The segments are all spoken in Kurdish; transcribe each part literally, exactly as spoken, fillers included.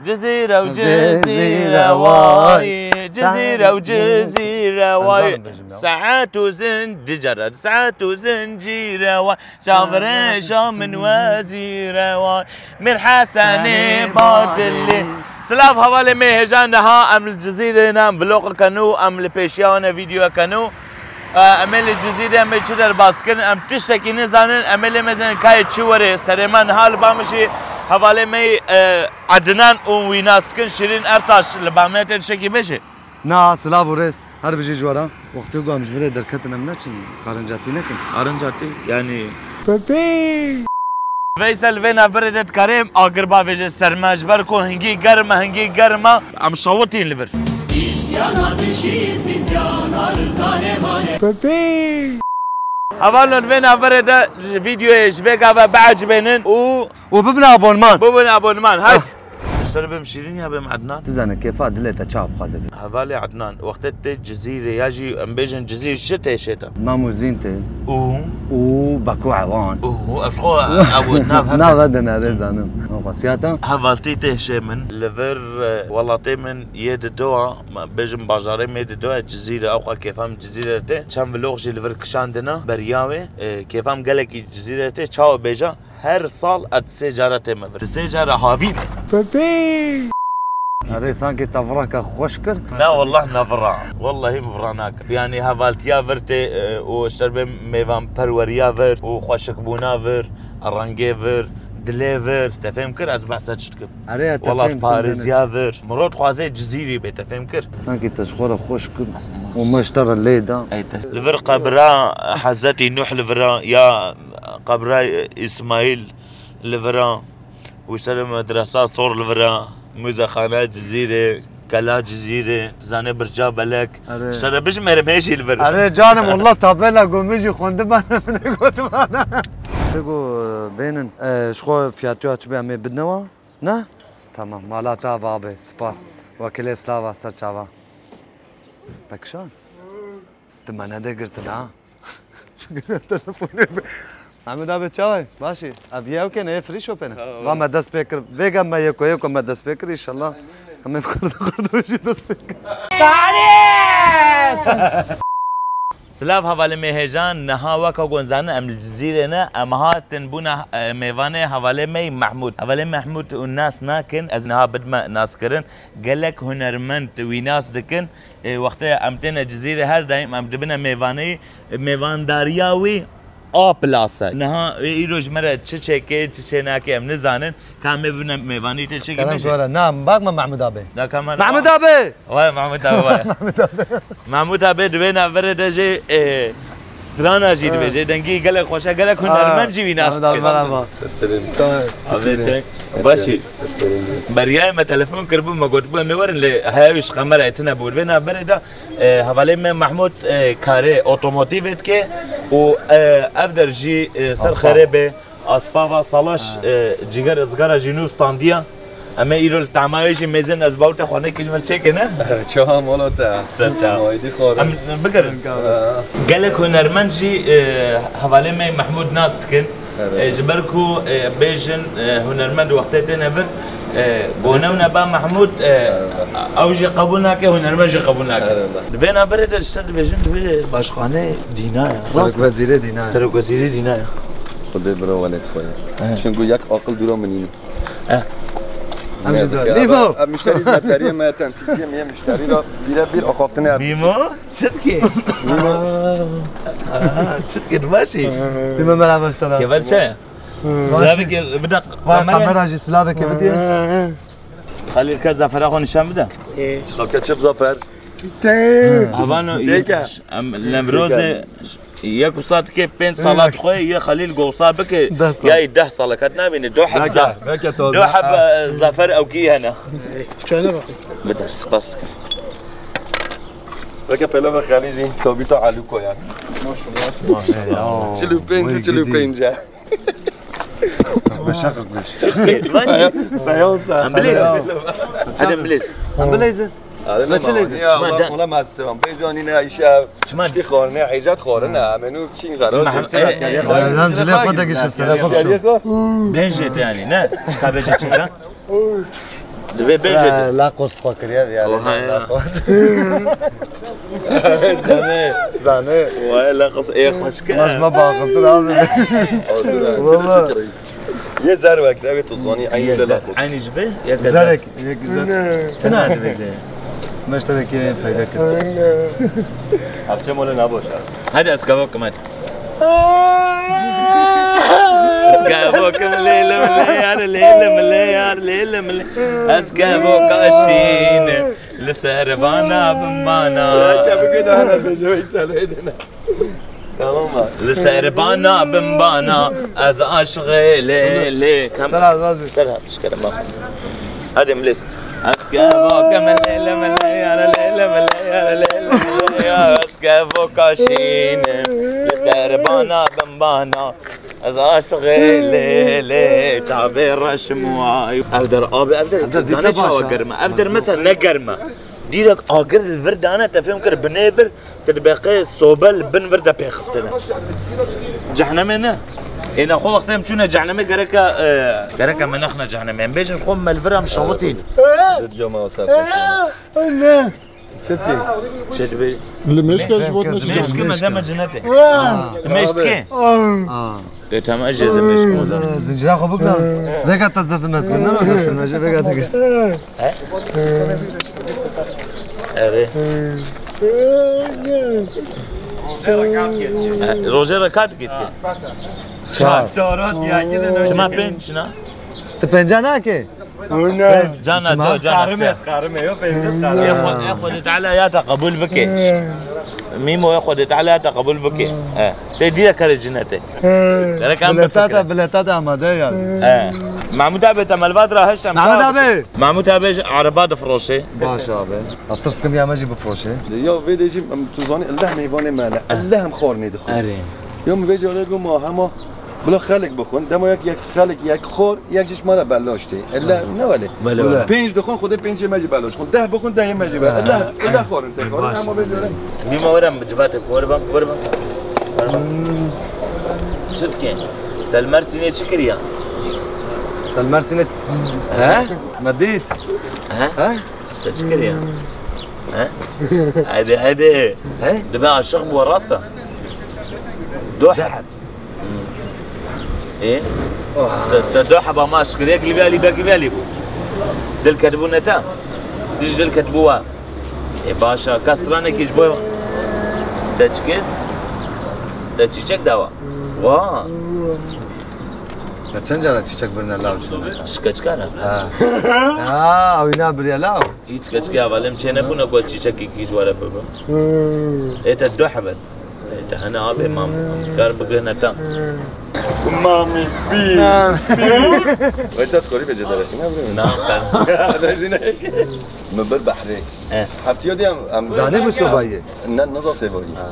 Cizîre û Cizîre wayî, Cizîre û Cizîre wayî. Saet û zincîre, saet û zincîre wayî. Çavirêşa min wezîre wayî. Mîr Hesenê Badilî. Silav hevalê me hêjan, niha em li Cizîrê ne, em vlogeke nû, em li pêşiya wan e, vîdeoyeke nû. E, em ê li Cizîrê em ê çi derbas kirin, em tiştekî nizanin, em ê lê mezenin kayê çi were serê me. Niha li ba min jî hevalê me, e, Ednan û wî nas dikin, Şirîn Ertaş li ba me tê tiştekî bêjê. Na, silav û rêz. Her bijî ji we re. Wextê ku em ji virê derketin em neçin, qarincatî nekin. Qarincatî, yanî. Pepî! Veysel, vê navberê de dikarê agir bavêje ser me, ji ber ku hingî germ e, hingî germ e. Em şawitîn li vir. Îsyana dişîz, bizyana rizane mane. Pepî! Hevalon, vê navberê de ji vîdeoyê ji vê gava biecibênin û Û bibin abonman. Bibin abonman, haydi. Ji te re bêm Şîrîn ya bêm Ednan? Tu zane kêfa dilê te çawa bixwaze bê. Hevalê Ednan, wextê tê Cizîrê ya jî em bêjin Cizîr çi tê şêta? Mam û Zîn tê. Û? Û Baku Ewan. Û ev xwe ew nav hebe. Nav hedin, erê zanim. Ew xwesiyata. Hevaltî tê şê min. Li vir, e, welatê min yê didoa, ma bêjim bajarê min yê didoa Cizîrê, ew xwe kêfa min Cizîrê tê. Çend vlog jî li vir kişandina beriya wê. E, kêfa min gelekî Cizîrê tê. Çawa bêja? Her sal ez sê cara tême vir. Sê cara havî. Pepî! Erê, sankî te vireke xweş kir. Na wallah, na vira. Wallahî vira nakim. Yanî hevaltiya vir tê, e, û şerbê mêvanperweriya vir û xweşikbûna vir, rengê vir, dilê vir. Te fêm kir ez behsa çi dikim? Erê, te fêm kir. Welatparêziya vir. Mirov dixwaze Cizîrî bê, te fêm kir? Sankî te ji xwe re xweş kir û me ji te re lê da. Ey te. Li vir qebra Hezretî Nuh li vira ya Qebra Îsmaîl li vira, û ser medresa sor li vira, muzexana Cizîrê, kela Cizîrê, dizane birca belek. Erê. Ser bijmerim hê jî li vir. Erê canim, wallah tabela gomê jî xwendibane, min ê gotibane. Te got, bênin, e, ji xwe fiyatiya çi be em ê bidnewa? Ne? Tamam, mala te ava abe, spas. Wekîlê slava, ser çava. Te kişand? Tu me nedê girtin ha? Telefonê be. Mehmûd abi çawa ye? Baş î? Ev ye ew kene, yê free shopê ne? Ha, va me dest pê kir. Vêga me yeko yeko me dest pê kir, înşallah. Em ê xurda xurda jî dest pê kir. Silav hevalê me hêjan, niha weka ku zanin em li Cizîrê ne, em hatin bûna, e, mêvanê hevalê me Mehmûd. Hevalê Mehmûd hûn nas nakin, ez niha bidme naskirin. Gelek hunermend wî nas dikin. E, wextê em têne Cizîrê her daîm em dibine mêvanê, mêvandariya wî A plus e. Niha wê îro ji me re çi çêke, çi çênake em nizanin. Ka em ê bibine mêvanî tê çêkî. Kerem bêje. Kore, na, bak me Mehmûd abi. Da kamera. Mehmûd abi! Vay Mehmûd abi, vay. Mehmûd abi. Mehmûd abi di vê navberê de jî, e, strana jî dibêje. Dengî gelek xweş e, gelek hunermend jî wî nas dikin. Mehmûd abi, merhaba. Seselin. Abi çek. Başî. Beriyayê me telefon kiribû, me gotibû em ê werin, lê heya wî ji kamerayê tune bû. Vê navberê de, e, hevalê me Mehmûd, e, karê otomotîvê dike û, e, ev der jî, e, ser xerê be. Aspava salaş, e, cîger ızgara jî nû standiya. Em ê îro li tamayê jî mêzin ez bawte xwe nekî ji vir çêke ne? Çawa molo te? Ser çawa. Haydi xwarin. Em bigirin. Gelek hunermend jî, e, hevalê me Mehmûd nas dikin. Evet. E, ji ber ku, e, bêjin, e, hunermend wextê têne vir, e, gonewne ba Mehmûd, e, ew jî qebûl nake, hunermend jî qebûl nake. Evet. Di vê navberê de ji te dibêjin, divê başxanê dîna ya. Serokwezîrê dîna ya. Serokwezîrê dîna ya. Xwedê bira welêt xwe ye. He. Çunku yek aqil dûra min nîne. Eh. Em jî dua. Nîmo. Ev muşterî hizmetkariyê me, temsîlciyê me yê muşterî de birebir axaftinê. Nîmo? Çi dikê? Nîmo. Aa, aa, çi dikê? Tu baş î? Dîme merhaba ji te re. Kevel çi? Hı. Silavekê bide. Vay, kamera jî silavekê bidî. Xelîl, ke zafera xwe nîşan bide. Ê. Çiqake çi bi zafer? Havano, çêke? Em Nemrozê. Yek wisa dike pênc sala dixwe, yê Xelîl go wisa bike, deh sal. Ya yê deh sala ket nabîne, do heb za-, do heb, e, zafer ewkî hene. Çayına bakayım. Bider, spas dikim. Weke pêlava Xelîl jî, Tobîta Alûko yani. Maşallah. Çil û pênc û çil û pênc e. Beşak beş. Feyaz. Em bilêzin. Hadi em bilêzin. Em bilêzin. Ve çi lêzin? Çima da- Ola ma stran. Bêjî anîne îşe. Çima? Tiştî xwarine, heycat xwarine. Em ê nû çîn xeraz. Mehem-, e, e, e. Em cilê xwe de gişim, serê xwe bişo. Bêjê te yanî, ne? Çika bêjê çi ka? Divê bêje de. La, la qost xwe kiriye, yani, Oha ya. La qost. Zane. Zane. Vay, la qas ê xweşke. Maş ma baqiltir abi. Valla. Yê zer wek, ew ê tu zanî, eynî Yê de zer. La qas. Eynî ji vê, yek zer. Zerek, yek zer. Tena dibêje. Meşterekê peyda kir. Hepçe mole naboşa. Hadi ez kevok hadi. Ez kevokim lê li milê yar, lê li milê yar, lê li milê. Ez kevoka şîn li ser bana bin bana. Tamam mı? Li ser bana bin bana, ez aşiqê lê lê. Tamam. Sen abi, abi. Sen abi, çıkarım bak. Hadi millet. Ez kevokim lê li milê yar, lê li milê yar, lê li milê yar. Kevoka şîn, li ser bana bin bana. Ez aşiqê lê lê, çavê reşim way. Ev der abi, ev der, Ev der dîsa zane çawa baş e. Germ e. Ev der mesela ne germ e. Direkt agir li vir dane, te fêm kir binê vir, te dibe qê sobe li bin vir de pêxistine. Cehnemê ne? Ê nexwe wextê em çûne cehnemê gereke, e, gereke me nexne cehnemê. Em bêjin xwe me li vir em şewitîn. Video ma wasa. Ne. Çi dikî? Çi dibê? Li mêşke ji bo Mêşke me deme cinetê. Tu mêş dikî? Ê, tamam, ez jê zimêşk o zaman. Zincira xwe bikna. Vêga te dest mezgin, ne? Dest mezgin, vêga te gir. He? Erê. He, rojê re kat git. Çar. Çar. Çima pênc, çina? Tu penca nake? Cana to, cana se. Karime, karime, yo, pêncî karime. Ya Xwe-, ya Xwedê Teala ya te qebûl bike. Mîmo, ya Xwedê Teala ya te qebûl bike. E, tê dîre kerê cinetê. Gerek em Bileta te, bifikire. Bileta te amade ye yani. E. Mahmud abi, te melbat ra heştem. Mahmud abi. Mahmud abi ji araba difroşe. Baş abi. Atirskim ya me jî bifroşe. Ya vê de jî, em, tu zanî, Allah meyvanê me ne. Allah em xor nêdixwe. Erê. Ya min vê carê got ma hema bila xelk bixwin. Dema yek, yek xelk, yek xor, yek jî ji me re belaş tê. Ella ne welê? Bele, bele. Pênc dixwin, Xwedê pêncê me jî belaş xwin. Deh bixwin, dehê me jî belaş. Ella, ella xor in tê xor. Baş. Ama vê carê. Mîmo were min bi civatê ku were bam, were bam. Çi dikên? Te li Mersînê çi kiriya? Te li Mersînê, he? Me dît. He? He? Te çi kiriya? He? Hadi, hadi. He? Dibe aşiq bû, rast e? Doh. Doh. Ê? Te, te doh heba ma aşiq kiriye, yek li vê alî, yek li vê alî bû. Dil ketibû ne te? Dij dil ketibû wa. Ê, baş e, kes stranekî ji bo te çi kir? Te çîçek dawa? Wa. Ya çend cara çîçek birine law şûne? Çiçek çikara? Ha. Ha, ew îna biriye law. Hiç keçikê hevalê min çênebûne ku ez çîçekekî ji we re bibim. Ê te du hebe. Ê te hene abê mam, kar bigihne tam. Mamî bî. Weysa tu korî vecê derê. Ne bileyim. Na, ben. Min bir behrê. Eh. Heftiya diye em, em Zanî bi sobayê? Ne, naza sêbayî. Ha.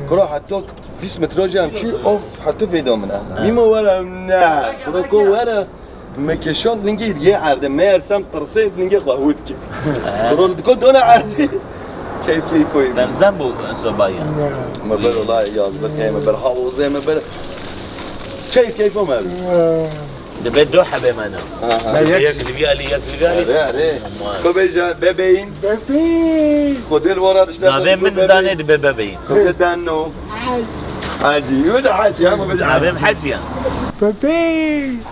Kura heta bîst metrajê em çû, of, heta vêda min e. Ha. Mîma were ne. Kura ku were. Me kişand lingê yê erdê, meyersem tirsê lingê xwe hût kir. He. Kuro diko dona erdê. Keyf keyf oyun. Te nizan bû sobayê? Me ber olay yazlık, me ber havuzê, me ber keyf keyf o me. Dibe du hebê me ne. Ha, ha. Yek. Yek li vî alî, yek li vî alî. Erê, erê. Tamam. Bibêje, bebeğin. Bebeğin. Xwedê li wara dişte. Navê min zanê dibe bebeğin. Xwedê denno. Hacî, yo da Hacî, ama biz Navê min Hacî ya. Bebeğin.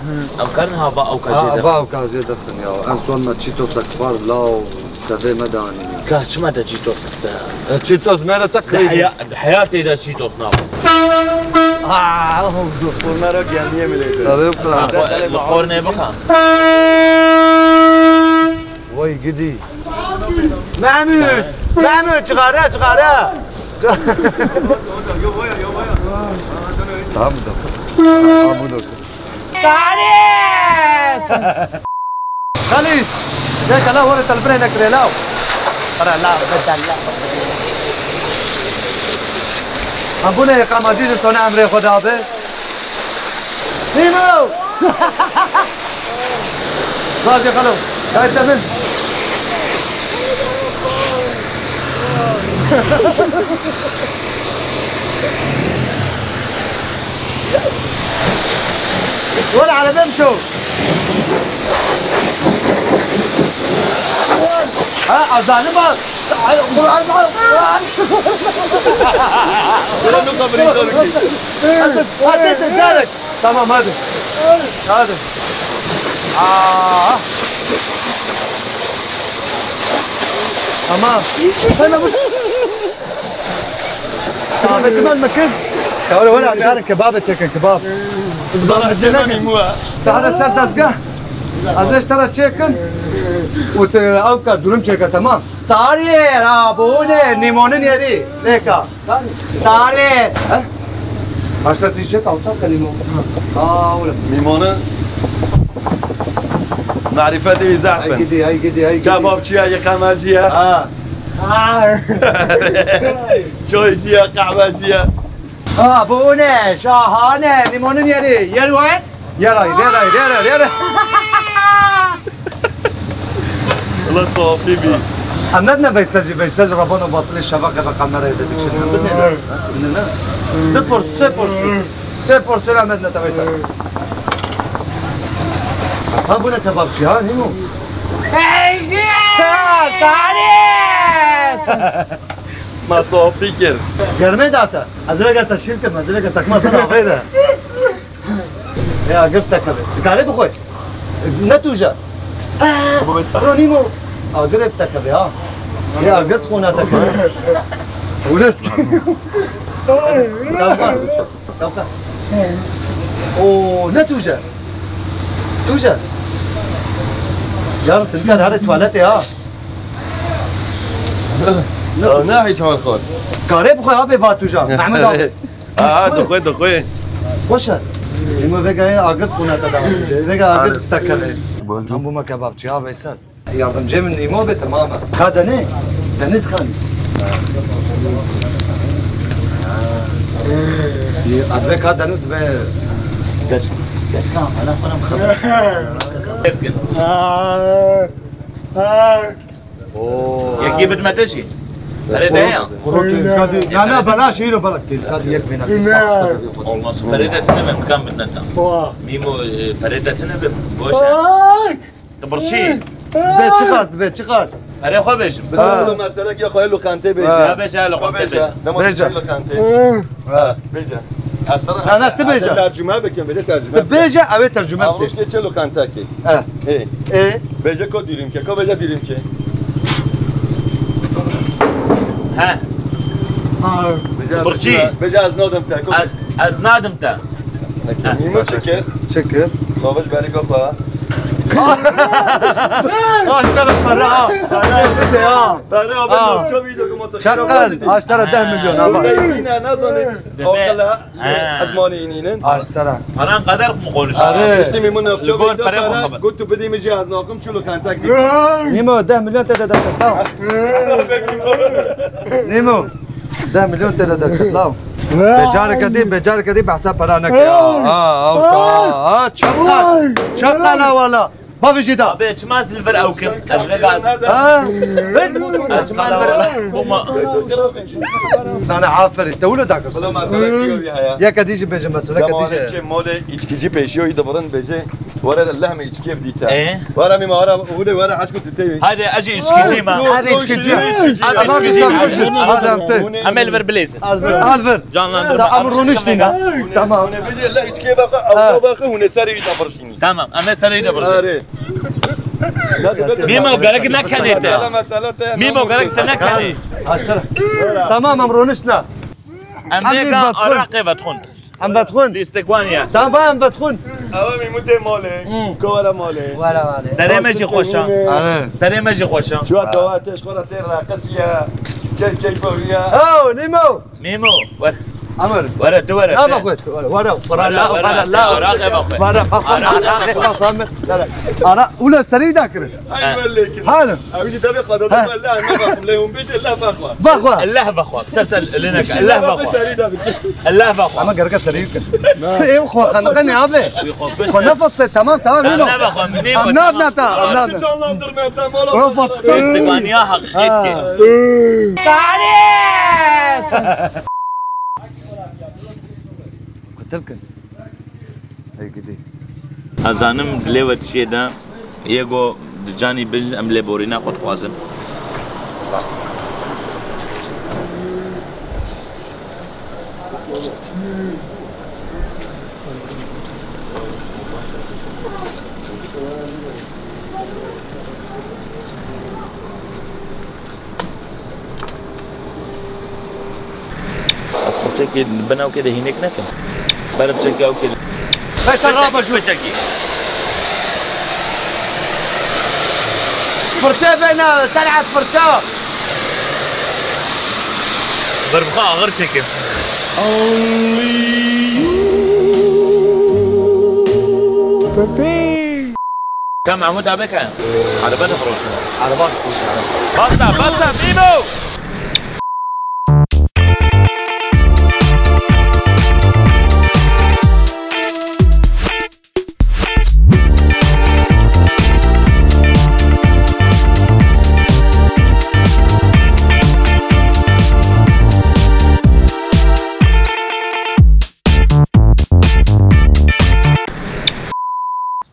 Em karin ha va ew kajê Ha, de. Va ew kajê de xin ya. En son me Cheetosek xwar law tevê me danî. Ka çima te Cheetos iste? E, Cheetos me re tek Di keydi. heya-, di heyatê de Cheetos naxwe. Aa, oh, dur. Xurme ra geldiye millet. Tabii bu kadar. Naxwe, li xornê bixa. Vay gidi. Mahmut! Mahmut, çixare, çixare! Tamam da. Tamam da. Salih! Xalîd! Gel, gel, la, were telbirê nekirê, la. Ara, la, bedel, la. Em bûne yek amacî ji sona emrê xwe dabe. Nîmo! Gazê xalo, gayet de min. Were arabem şo. Ha, azanim ha. Ay, Kur'an, Kur'an. Kur'an. Kur'an, Kur'an. Hadi, hadi, hadi, hadi. Tamam, hadi. Hadi. Aa. Tamam. Sen de bu. Kahve çimen mi kir? Kahve wala, em yarın kebabê çekin, kebab. Kebab çekin. Daha da ser dezgah. Ez ê ji te re çêkim û tu ew ka durum çêke, temam. Sariyê, ha, bûne, nîmonin yerî. Lêka. Sariyê. He? Başta tu çêka, ew sar ke nîmo. Ha, öyle. Nîmonin marifetê wî zehf in. Ay gidi, ay gidi, ay gidi. Kebabçiye, yeqemeciye. Ha. Çaycıya, kahveciye. Ha, bu ne? Şahane. Nîmonin yerî. Yer var? Yer ay, yer ay, yer ay, yer ay. Ulan safî bî. Em nedine Veysel jî, Veysel jî rabano batilê şevaqê ve kamerayê de dikişin. Em bidine ne? Bidine ne? Du pors, sê porsyon. Sê porsyon em nedine te Veysel. Ha, bu ne kebapçı ha, ne bu? Ha, sarı! Ma safî kir. Germê date. Ez vêga te şîr kim, ez vêga te xima te navê de. Ê, agir te keve. Dikarê bixwe. Ne tûje. Ronîmo. Agir ev te keve ha. Ê, agir xona te keve. Wile. Yapma. Yapma. O, ne tûje. Tûje. Yarın tilkar hare tuvalete ha. Ne hiç hal xor. Karê bixwe ha bê va tûja. Mehmet abi. Aa, dixwe, dixwe. Xweş e. Nîmo vêga ye agir xûna te da. Vêga agir te keve. Tam bû me kebapçi ha Veysel. Yardımcı min Nîmo be tamam e. Ka dene? Deniz kan. Adve ka deniz be. Geç. Geç kan. Ana falan. Yekî bidme te jî. Erê de ya. Kuro kêlka dî. Na, na, belaş îro bela kêlka dî yek bêna. Olmaz. Perê de tine be, imkan bidme te. Mîmo, e, perê de tine be. Boş e. Tu birçî. Be çiqas, be çiqas. Erê xwe bêjim. Mesela bu mesele ki xwe lokantê bêje. Ya bêje, lokantê bêje. Dema bêje. Lokantê. Ha, bêje. Na, na, tu bêje. Tercüme bikin, bêje tercüme. Tu bêje, ew ê tercüme bike. Avuşke çe lokanta ki. He. Ê. Ê. Bêje ko dîrim ke, ko bêje dîrim ke. He. Bêje birçî. Bêje ez nadim te. Ko ez, ez nadim te. Mîmo çi kir? Çi kir? Babiş berî ko xwe. Aştara para. Para. Para abi, çavi dokuma. Çakal, aştara deh milyon, ha, bak. Yine ne zanî? Akıllı. He. Ezmanî înînin. Aştara. Paran qeder mi konuşuyor? Arı. İşte Mîmo navça. Got tu bidî min jî ez nakim çû lokanta kî. Nîmo, deh milyon T L derket, tamam. Nîmo, deh milyon T L derket, tamam. Becareke dî, becareke dî behsa para neke. Ha, ha, ha, çakal. Çakal ha wala. Bavê jê da. Abi, çima ez li vir ew kim? Ez vê gaz. Ha? Ez çima li vir boma. Nane, aferin. Te wilo dakir. Yeke dî jî bêje mesela, yeke dî jî. Çê molê içkici pêşiyo, î dibirin bêje. Were de lehmê içkiye bidîte. E? Were mîma, were, hûlê were, aşk û tuteyî. Hadi, ez jî içkiciyim ha. Hadi içkici. Hadi içkiciyim. Hadi em te. Em ê li vir bilêzin. Al vir. Al vir. Canlandırma. Tamam, em rûniştîne. Tamam. Hûn ê bêje, leh içkiye bakı, ew bakı, hûn ê serê wî de birşînî. Tamam, em ê serê de birjin. Arê. Mîmo, gerek nekenê te. Mîmo, gerek te nekenê. Aştara. Tamam, em rûniştine. Em vêga araqê vedixwin. Em vedixwin. Lîstik wan ye. Tamam, em vedixwin. Ew Mîmo tê malê. Ko were malê. Were malê. Serê me jî xweş e. Serê me jî xweş e. Çuwa dawa tê ji xwe re tê reqisiye. Keyf keyfa wî ye. Ew, Nîmo. Mîmo, were. Amir. Were, tu were. Nava xwe, were, were. Were, were, were. Ara, ara, ara, ara, ara, ara, ara. Ara, ula serî da kirin. Ay, wele kirin. Hal. Abi jî devê qada da Allah, ne bakım, le hum bêje, Allah bakwa. Bakwa. Allah bakwa. Sel, sel, lene, Allah bakwa. Serî da bikin. Allah bakwa. Ama gerek serî bikin. Ew xwe xanqe ne abi? Xwe nefes se, tamam, tamam, Mîmo. Allah bakwa, Mîmo. Anlat, tamam. Anlat, anlat. Canlandırma, tamam. Rafat. Festival ya hakiki. Sarı! Kutil kin. Hey gidi. Ez zanim dilê we çiyê de yê go di canî bin em lêborîna xwe dixwazin. Ez qirçekê li bin ewkê de hînek nekim. Berê biçekî ewkê. Beşe rabe şu. Biçekî. Fırça bena, serhat fırça. Ber bixwe axir çekim. Köpek. Ka Mehmûd abi ke? Araba dixroşin. Araba dixroşin, araba. Basa, basa, bîbo!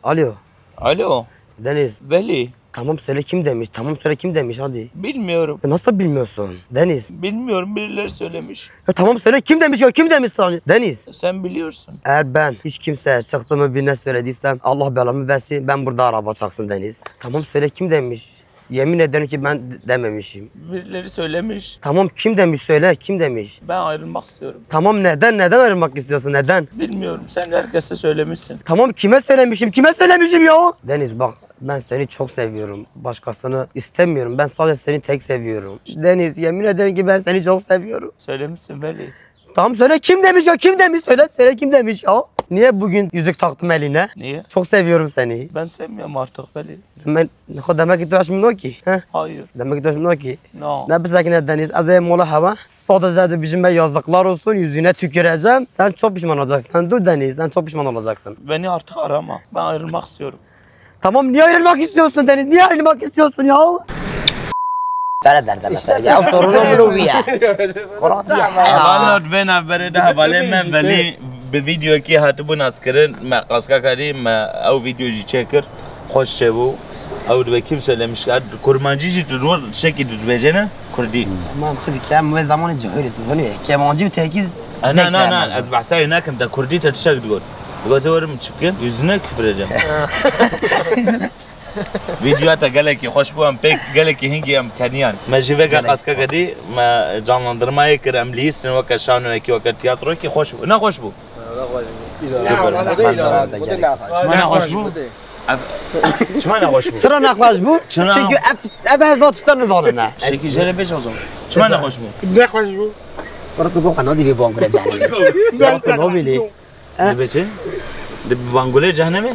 Alo. Alo. Deniz. Belê. Tamam söyle kim demiş? Tamam söyle kim demiş hadi. Bilmiyorum. Ya nasıl bilmiyorsun? Deniz. Bilmiyorum, birileri söylemiş. Ya tamam söyle kim demiş ya? Kim demiş sana? Deniz. Sen biliyorsun. Eğer ben hiç kimseye çıktığımı birine söylediysem Allah belamı versin, ben burada araba çaksın Deniz. Tamam söyle kim demiş? Yemin ederim ki ben d-, dememişim. Birileri söylemiş. Tamam kim demiş söyle kim demiş? Ben ayrılmak istiyorum. Tamam neden neden ayrılmak istiyorsun neden? Bilmiyorum, sen herkese söylemişsin. Tamam kime söylemişim kime söylemişim ya? Deniz bak ben seni çok seviyorum. Başkasını istemiyorum. Ben sadece seni tek seviyorum. Deniz yemin ederim ki ben seni çok seviyorum. Söylemişsin Veli. Tamam söyle kim demiş ya kim demiş söyle söyle kim demiş ya? Niye bugün yüzük taktım eline? Niye? Çok seviyorum seni. Ben sevmiyorum artık Veli. Ben, demek ki tu aşkım yok ki. He? Hayır. Demek ki tu aşkım yok ki. No. Ne bileyim ne Deniz, ez ê mola hava. Sadece de bizimle yazıklar olsun, yüzüne tüküreceğim. Sen çok pişman olacaksın. Sen dur Deniz, sen çok pişman olacaksın. Beni artık arama. Ben ayrılmak istiyorum. Tamam, niye ayrılmak istiyorsun Deniz? Niye ayrılmak istiyorsun ya? Bere derdeme sere. Ya sorunu bunu ya. Kur'an ya. Hevalno, di vê navberê de hevalê me Velî bi vîdeoyekî hatibû naskirin. Me qaska karî me ew vîdeo jî çêkir. Xweş çêbû. Ew dibe kim söylemiş? Kurmancî jî tu nur tiştekî tu dibêje ne? Kurdî. Tamam, çi bike? Em wê zamanê cahilê tu zanî. Kemancî û tekiz. Na, na, na, ez behsa wê nakim. Te kurdî te tiştek digot. Digot, werim çi bikim? Yüzüne küfür edeceğim. Vîdeoya te gelekî xweş bû, em pêk gelekî hingî em keniyan. Me jî veke qaskeke dî, me canlandırmayê kir, em lîstin weke şanoyekî, weke tiyatroyekî xweş bû. Ne xweş bû? Super. Çima ne xweş bû? Ev, çima ne xweş bû? Çira ne xweş bû? Çira? Çünkü ev, ev her zat işte ne zanine. Şekî jere bêj o zaman. Çima ne xweş bû? Ne xweş bû? Bırak bu kadar değil bu angre canım. Bırak bu ne bileyim. Dibe çi? Di bangulê cehennemê?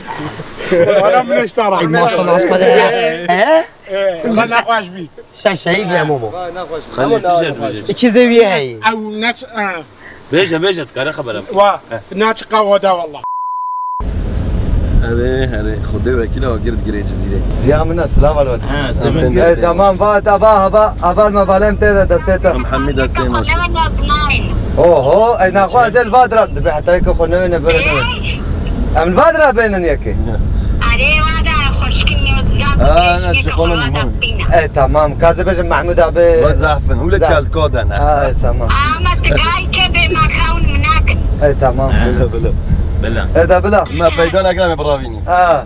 Wala min eştara. Ay, maşallah, asma de. He? Wala nexweş bî. Şey, şey, gel momo. Xalê tu jê dibêje. İki zeviye hey. Ew neç, ha. Bêje, bêje, dikare xebera bike. Wa, naçiqa wada wala. Erê, erê, Xwedê wekîl e, wa girt girê Cizîrê. Diya min e, silav alvat. Ha, silav alvat. E, tamam, va, ava, ava, ava, me valem tê re destê te. Em hemî destê me şi. Oho, ey naxwe ez ê li va dira, dibe heta yekê xwe newêne bere newê. Em li va dira bênin yekê. Erê, wa da xweşkin yo ziyad. Ha, ne, şi xwe ne. E, tamam, ka ez ê bêjim Mehmûd abi. Wa zaf in, hûle çelko de ne. Ha, e, tamam. Ama tigay ke bê me xewn min nakin. E, tamam, bila, bila. Bila. E, da bila. Me peyda nekirine, me biravînî. Ha.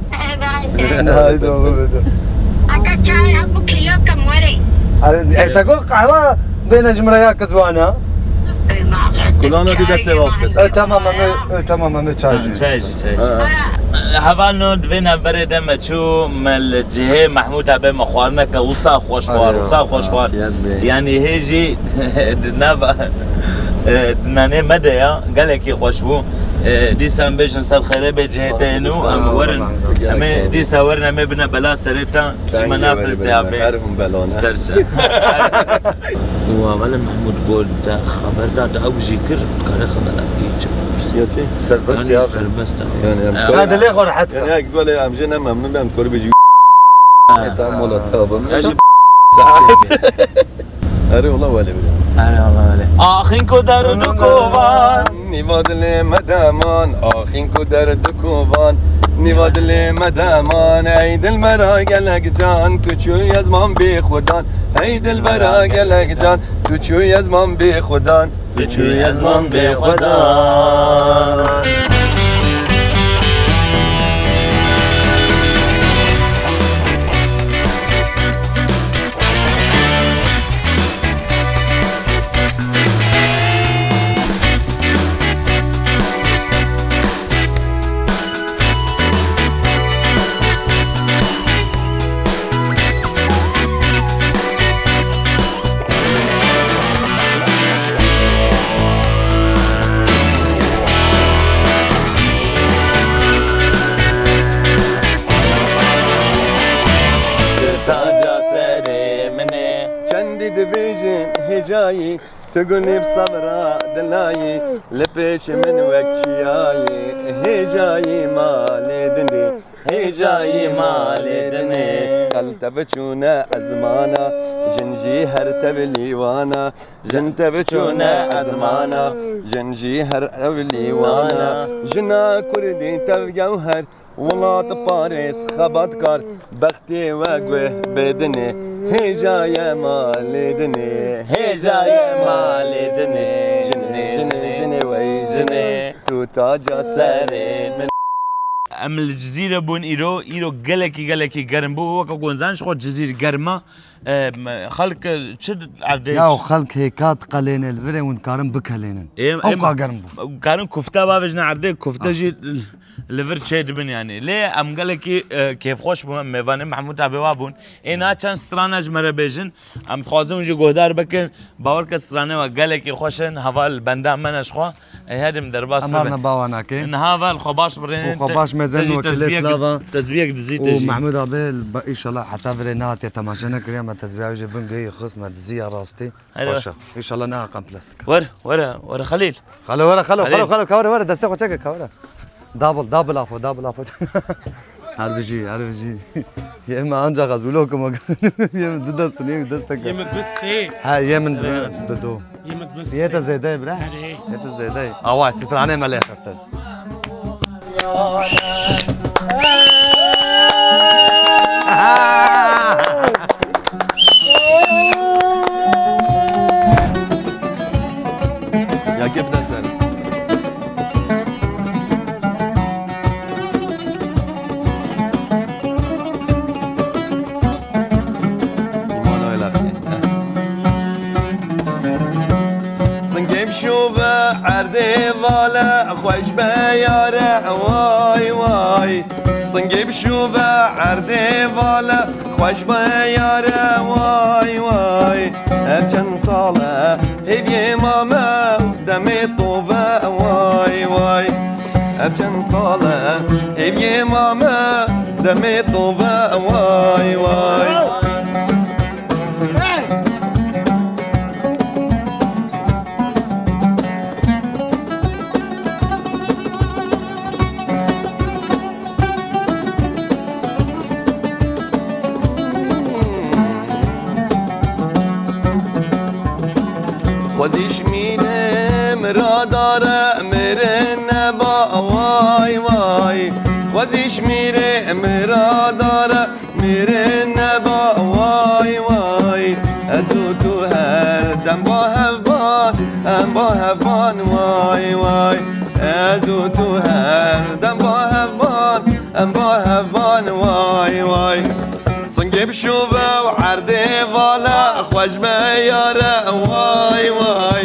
Haydi oğlum, hadi. Ata çay, bu kilo tam were. Hadi, e, te got kahve bêne ji min re ya kizwana. Kulano di destê wastê. E, tamam, em ê, e, tamam, em ê çay jî. Çay jî, çay jî. Ha. Hevalno, di vê navberê de me çû, me li cihê Mehmûd abê me xwarineke wisa xweş xwar, wisa xweş xwar. Yanî hê jî di nava, e, di nanê me de ya, gelekî xweş bû. E, dîsa em bêjin ser xêrê bê cihê te nû, em werin, em ê dîsa werin, em ê bine bela serê te, çima nafil te abê. Her hûn belane. Ser ser. Wa wele Mehmûd got te xeber da, te ew jî kir, kare xebera bikî çi bipirsî. Ya çi? Serbest ya. Serbest e. Yani em... Ha, dilê xwe rehet kir. Yani ek gole em jê ne memnun be, em dikore bêjî. Ha. Tam mola tabim. Erê ola wele bile. Erê ola wele. Axîn ku derdu kovan. Nîva dilê me deman, axîn ku derdu kovan. Nîva dilê me deman, ey dilbera gelek can, tu çûyî ez mam bê xudan. Ey dilbera gelek can, tu çûyî ez mam bê xudan. Tu çûyî ez mam bê xudan. Taca serê min e. Çendî dibêjin hêjayî, tu gunî bi sebra dilayî, li pêş min wek çiyayî, hêjayî malê dinê, hêjayî malê dinê. Xel te biçûne ezmana, jin jî her te bilîwana, jin te biçûne ezmana, jin jî her ew lîwana. Jina kurdî tev gewher, welat parêz xebatkar, bextê we guh bê dinê, hêja ye malê dinê, hêja ye malê dinê. Jinê, jinê, jinê wey jinê, tu taca serê min. Em li Cizîrê bûn îro, îro gelekî, gelekî germ bû. Weke ku hûn zanin ji xwe Cizîr germ e. Em, xelk çi erdê Ya, ç- xelk hêka diqelêne li vir e, hûn dikarin bikelênin. Ê, Ew ê, qa germ bû. Karin kufte bavêjin erdê, kufte Ah. jî li vir çê dibin yani. Lê em gelekî, e, kêfxweş bûn, em mêvanê Mehmûd abê wa bûn. Ê, na çend strana ji me re bêjin, em dixwazin hûn jî guhdar bikin. Bawer ke strane we gelekî xweş in, heval benda me ne ji xwe. Ê, hedim derbas Em bibin. Arna bawa nake. Niha vel xwe baş birênin, Û xwe te-, baş mezen te jî wekîlê tezbiyek, slava. Tezbiyek dizî te Û jî. Mehmûd abi, ba-, înşallah heta virê nehatiye temaşe nekiriye, me tezbiya wê jî bin gihî xist, me dizî ya rastî. Hele. Xweş e. Înşallah neaxan plastik. Were, were, were Xelîl. Xelo, were, xelo, Xelîl. Xelo, xelo, ka were, were, destê xwe çeke, ka were. Double, double afo, double afo. Her bijî, her bijî. Yê me ancax ez vlog kim, yê min du dest in, yê min dest teke. Yê min du sê. He, yê min Sê. du, du. Yê min du sê. Yê te zêde ye, bira. Erê. Yê te zêde ye. Awa, stranê me lê xistin. Ya ke bide ser. Singê bişûve erdê vale, xweş be yare, way, way. Singê bişûve erdê vale, xweş be yare, way, way. Ev çend sal e hêviyê mame, demê tove, way, way. Ev çend sal e hêviyê mame, demê tove, way, way. Xwezî ji mîrê miradar e, mirin neba, way, way. Xwezî ji mîrê miradar e, mirin neba, way, way. Ez û tu her dem ba hev ban, em ba hev ban, way, way. Ez û tu her dem ba hev ban, em ba hev ban, way, way. Singê bişûve û erdê vale, xweş be yare, way, way.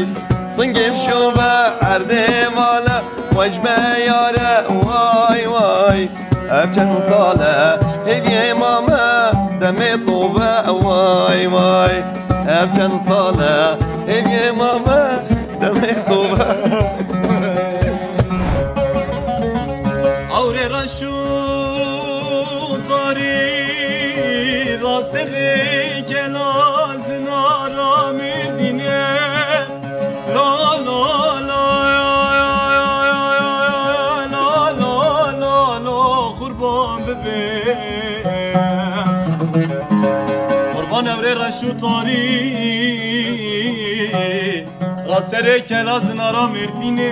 Singê bişûve erdê vale, xweş be yare, way, way. Ev çend sal e hêviyê mame, demê tove, way, way. Ev çend sal e hêviyê mame, demê tove. Awrê reş û tarî, raserê kela zinara Mêrdînê. La, la, la, la, la, la, la, la, qurban bibê. Qurban ewrê reş û tarî, raserê kela zinara Mêrdînê.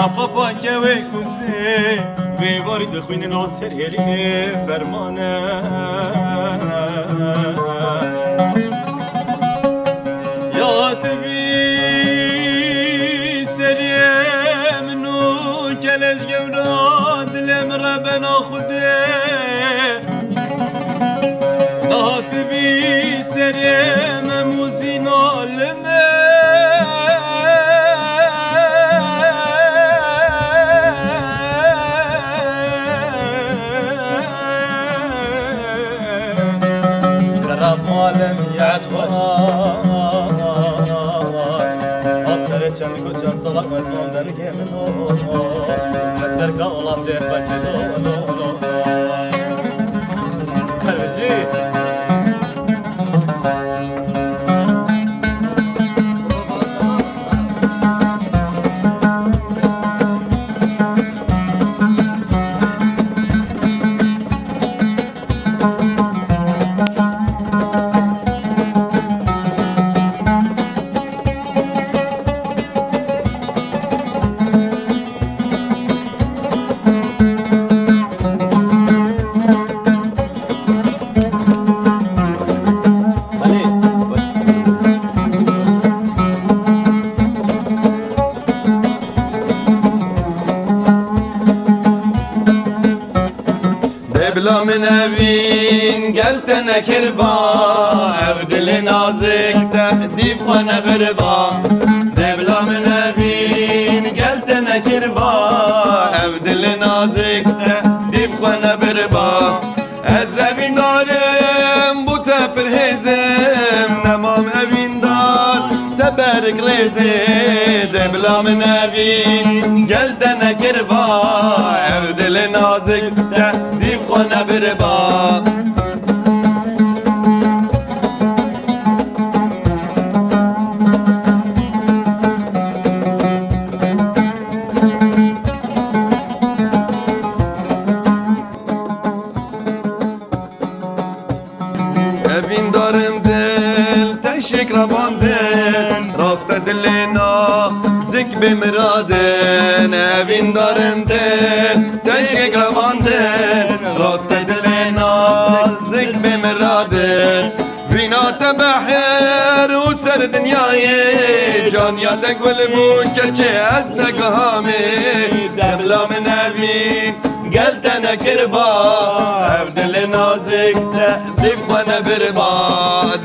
Xefa pakewê kuzê. Vê warî dixwînin o ser hêlînê fermane. Ya tibî serê min û keleş gewra dilê min re bena Xwedê. Ya tibî serê min û zîna li min. Rab alem saet xweş. Aferê çend ku çend salak mezmun dengê min o. Terka olam dê xweş lo lo lo. Her bijî. Dê bila min evîn gel te nekiriba, ev dilê nazik te dîv xwe nebiriba. Dê bila min evîn gel te nekiriba, ev dilê nazik te dîv xwe nebiriba. Ez evîndarim bû te pir hêzim, nemam evîndar te berik rêzê. Dê bila min evîn gel te nekiriba, ev dilê nazik te dîv xwe nebiriba. Evîndarim dil teşik rabandin, rast e dilê nazik bê miradin. Evîndarim dil teşik rabandin, rast e dilê nazik bê miradin. Vîna te behir û ser dinyayê, caniya te gul bû keçê ez ne gihamê. Dê bila min evîn gel te nekiriba, ev dilê nazik te dîv xwe nebiriba.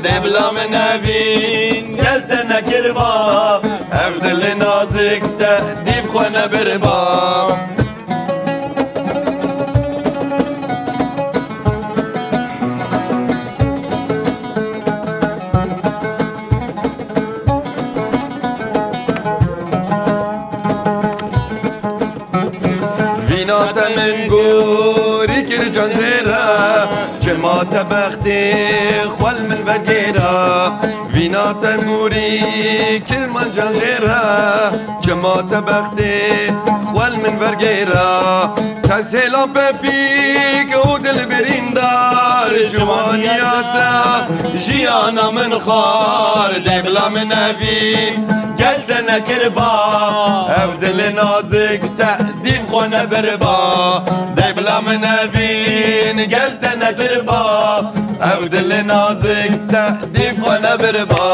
Dê bila min evîn gel te nekiriba, ev dilê nazik te dîv xwe nebiriba. Vîna te min gorî kir cancêra, çima te bextê xwe li min vegêra. Vîna te gorî kir man cancêra, çima te bextê xwe li min vergêra. Te sêlan pepîk û dil birîndar, ciwaniya te jiyana min xwar. Dê bila min evîn gel te nekiriba, ev dilê nazik te dîv xwe nebiriba. Dê bila min evîn gel te nekiriba, ev dilê nazik te dîv xwe nebiriba.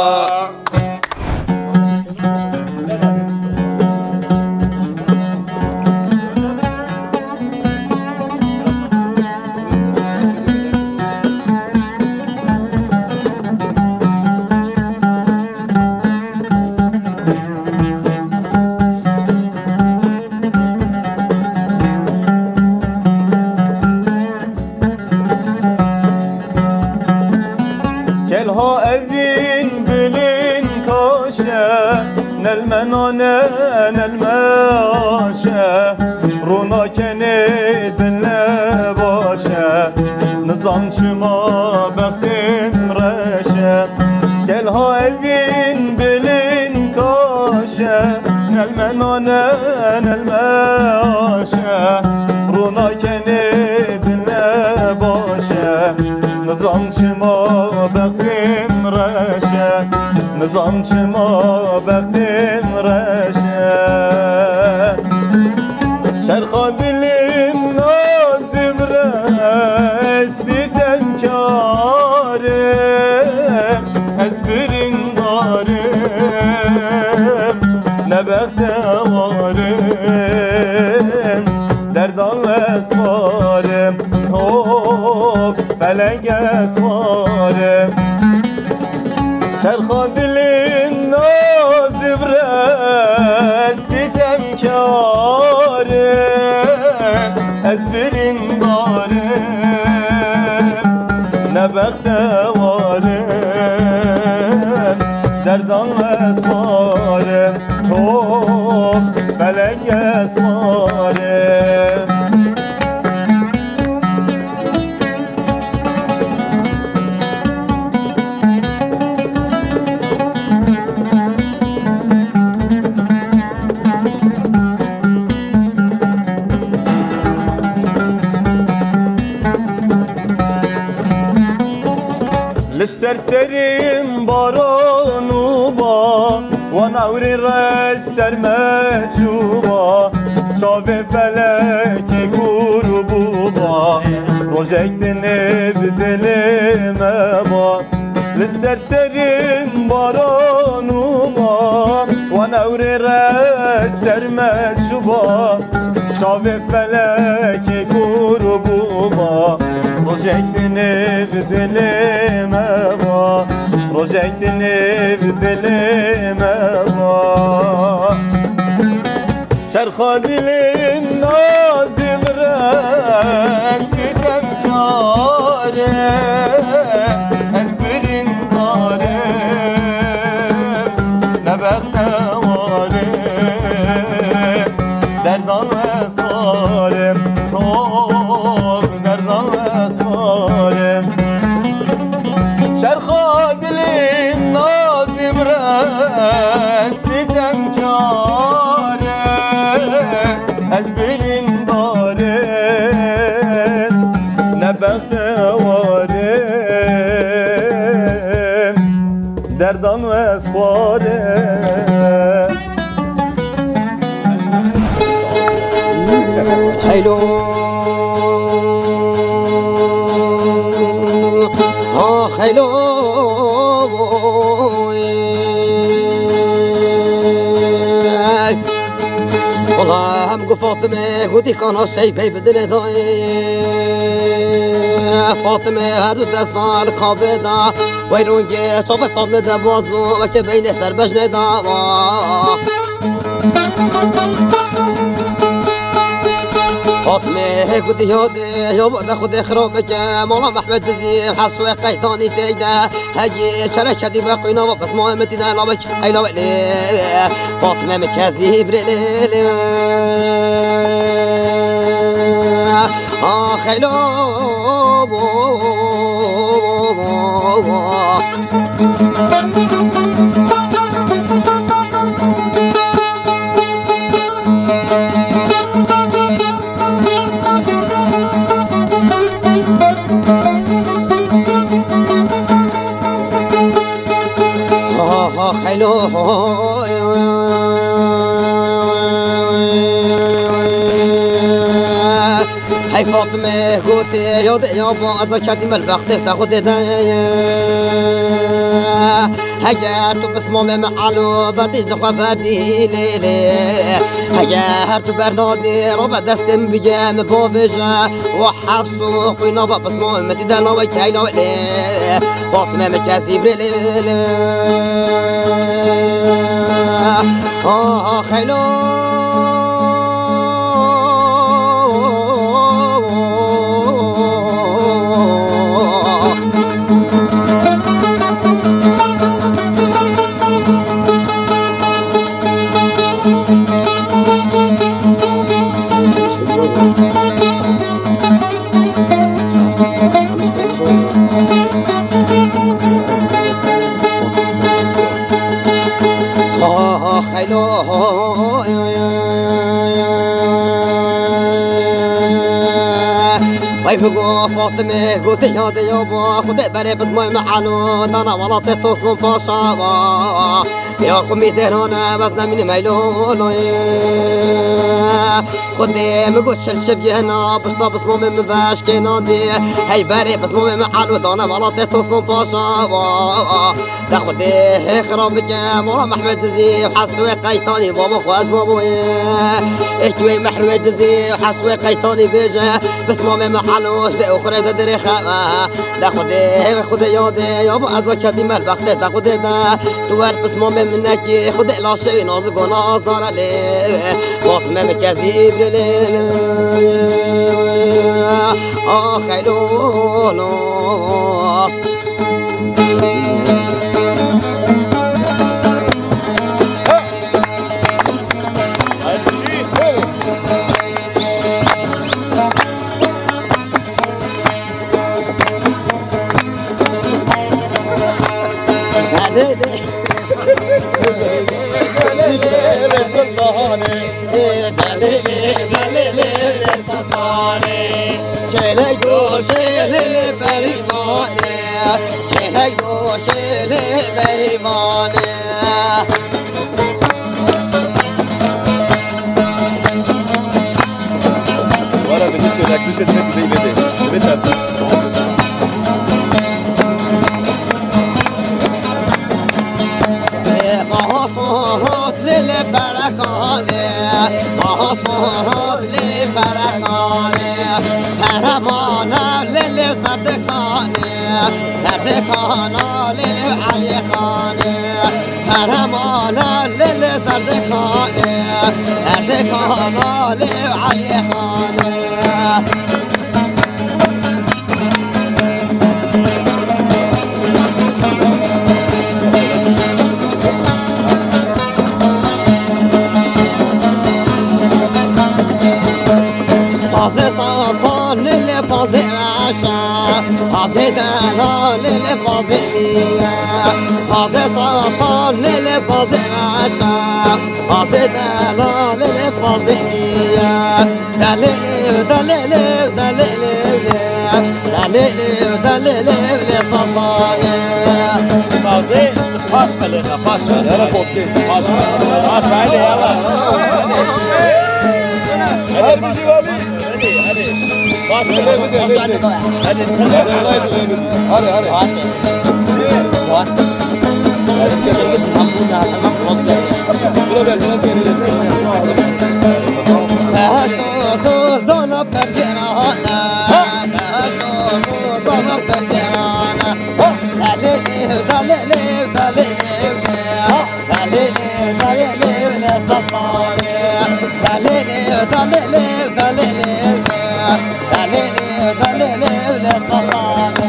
Kelha evîn bilin kaşe, nelme nane, nelme aşe. Rûna kenê dile başe, nizam çima bextê min reşe. Kelha evîn bilin kaşe, nelme nane, nelme aşe. Rûna kenê dile başe, nizam çima bextê min reşe. Nizam çima bextê min reşe. Çerxa dilê Felek ez xwarim. Çerxa dilê nazib re sitemkarim. Ez birîndarim, ne bextewarim. Derdan ez xwarim. Oh, felek ez xwarim. Li ser serê min baran û ba, wan ewrê re ser me çûba, çavê felekê kûr bûba, rojek tinê bi dilê me ba. Li ser serê min baran û ba, wan ewrê re ser me çûba, çavê felekê kûr bûba, rojek tinê bi dilê me ba, rojek tinê bi dilê me ba. Çerxa dilê min nazib re sitemkarim, ez birîndarim, ne bextewarim. Derdan ez xwarim, oh, derdan ez xwarim. Çerxa dilê min nazib re sitemkarim, ez birîndarim, ne bextewarim. Derdan ez xwarim. Xeylo, ha xeylo. Wala hem ku Fatime gotî kana şey pey bi dilê dayê. Fatime her du desta li kabê da. Wey rûngê çavê Fatime de baz bû, weke beynê ser bejnê da. Fatime gotî ya dê, ya bade Xwedê xira bike, mala Mehmed Dizî, Hesûyê Qeytanî teyde. Hegî çerek hedî be qîna va pismayê min tîne lawek, ey lawek lê. Fatime min kezî birê lê lê. Ah, xeylo bo, bo, bo, bo. Hey Fatime, gotê ya de ya ba, ez a ketî me li bextê te xwe dê de. Heger tu pismamê me elo berdî ji xwe berdî lê lê. Heger tu bernadî rave destê min bige min bavêje. Wa hefs û qîna va pismamê min dî de lawek hey lawek lê. Fatime min kesî birê lê lê. Ah, xeylo. Vay bi go Fatime, gotê ya de ya ba, Xwedê berê bizmay me elo, dana welatê Tosun Paşa ba. Ya xwe mî derane, ez nemînim ey loloyê. Xwedê min got çil şiv yena, pişta pismamê min veşkêna dê. Hey berê pismamê min elo, dane welatê Tosun Paşa va. De Xwedê hê xira bike, mala Mehmed Cizî û Hesûyê Qeytanî, baba xwe ez baboyê. Ê tu wê Mehmed Cizî û Hesûyê Qeytanî bêje, pismamê min elo, ji vê Xurê de dirê xewe, de Xudê, Xudê yadê, ya bo ez va kedî me bextê de Xudê de. Tu wer pismamê min nekî, Xudê laşê wî nazik û nazare lê. Fatime min kezî brilê. Ah, xeylolo. Çêlek doşê lê berîvanê, çêlek doşê lê berîvanê. Wala bi çêlek doşê dibê dibê dibê dê. Dibê ter. Maha Furat lê lê berekanê, Maha Furat lê berekanê. Heremana lê lê zerdekane, zerdekana lê lê Elîxane. Heremana lê lê zerdekane, zerdekana lê lê Elîxane. Bazê satan lê lê bazê reşa, bazê delal lê lê bazê miye, bazê satan lê lê bazê reşa, bazê delal lê lê bazê miye. Delê, delê, delê, delê, delê, delê, satanê. Sazê, paş qelêna, paş qelêna. Yara koptu. Paş qelêna. Paş, haydi, yala. Haydi, haydi, haydi. Haydi, haydi. Hadi, hadi. Buna gel, buna gel. Beşto zozana pergerana, beşto zozana pergerana. Dalê, dalê, dalê, dalê. Dalê, dalê, dalê, satane. Dalê, dalê, dalê, dalê. Dalê, dalê, dalê, satane.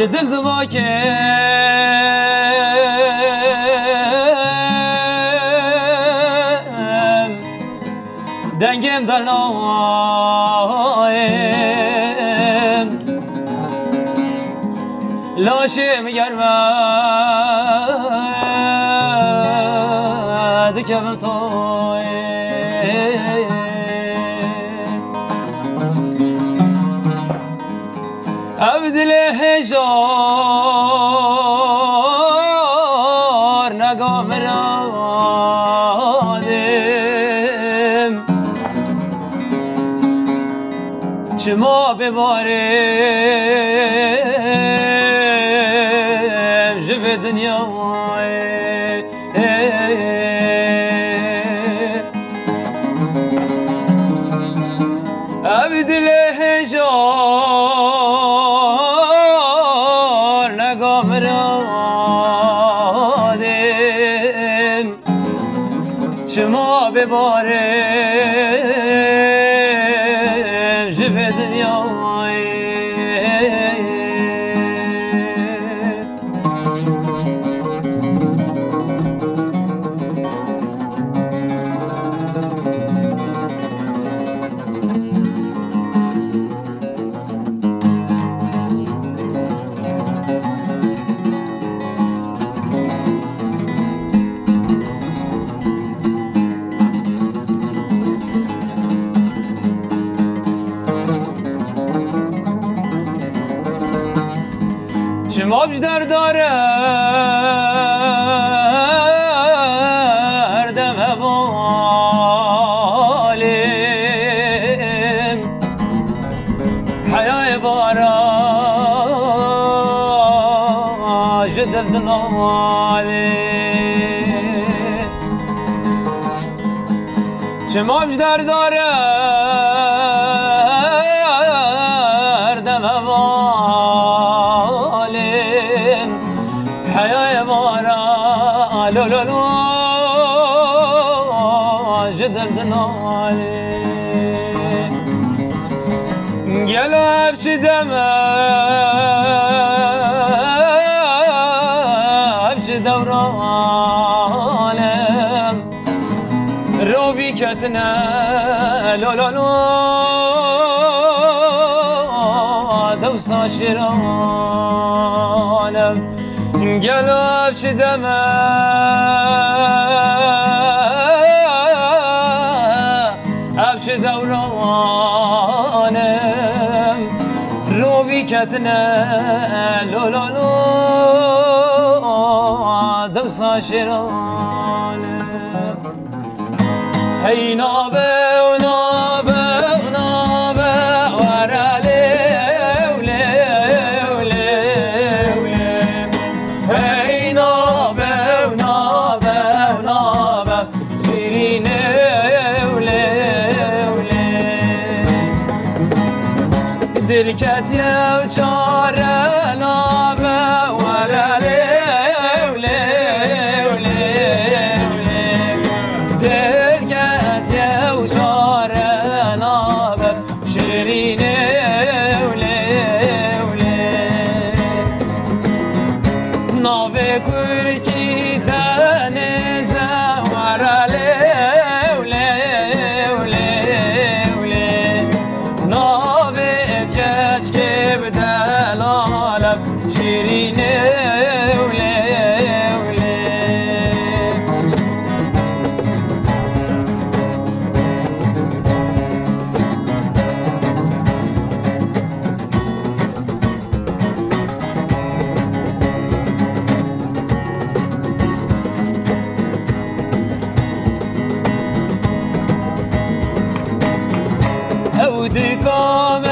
Ji dil divakim, dengê min dernayê, laşê min germ e, dikevim tayê. Ev dilê hêjar nega miradim. Çima bêbarim ji vê dinyayê. Ev dilê hêjar nega miradim. Çima bêbarim ji vê dinyayê. Av ji derdar e her dem hevalên. Heyayê bara ji dil dinalê. Çima ji derdar e her dem hevalên. Heyayê bara lo lo lo ji dil dinalê. Gelo ev çi dem e, ev çi dewran e. Rovî ketine lo lo lo dewsa şêran e. Gelo ev çi dem e, ev çi dewran e. Rovî ketine lo lo lo dewsa şêran e. Hey nabe, nabe, nabe, were lêw, lêw, lêw, lêw. Hey nabe, nabe, nabe, şîrîn ew lêw, lêw. Dil ketiye çare nabe, were lêw, lêw, lêw, lêw. Dil ketiye çare nabe, şirîn ew lêw, lêw. Navê kurkî denêze were lêw, lêw, lêw, lêw. Navê keçkê bi delal e, şirîn ew lêw, lêw. Ew dikame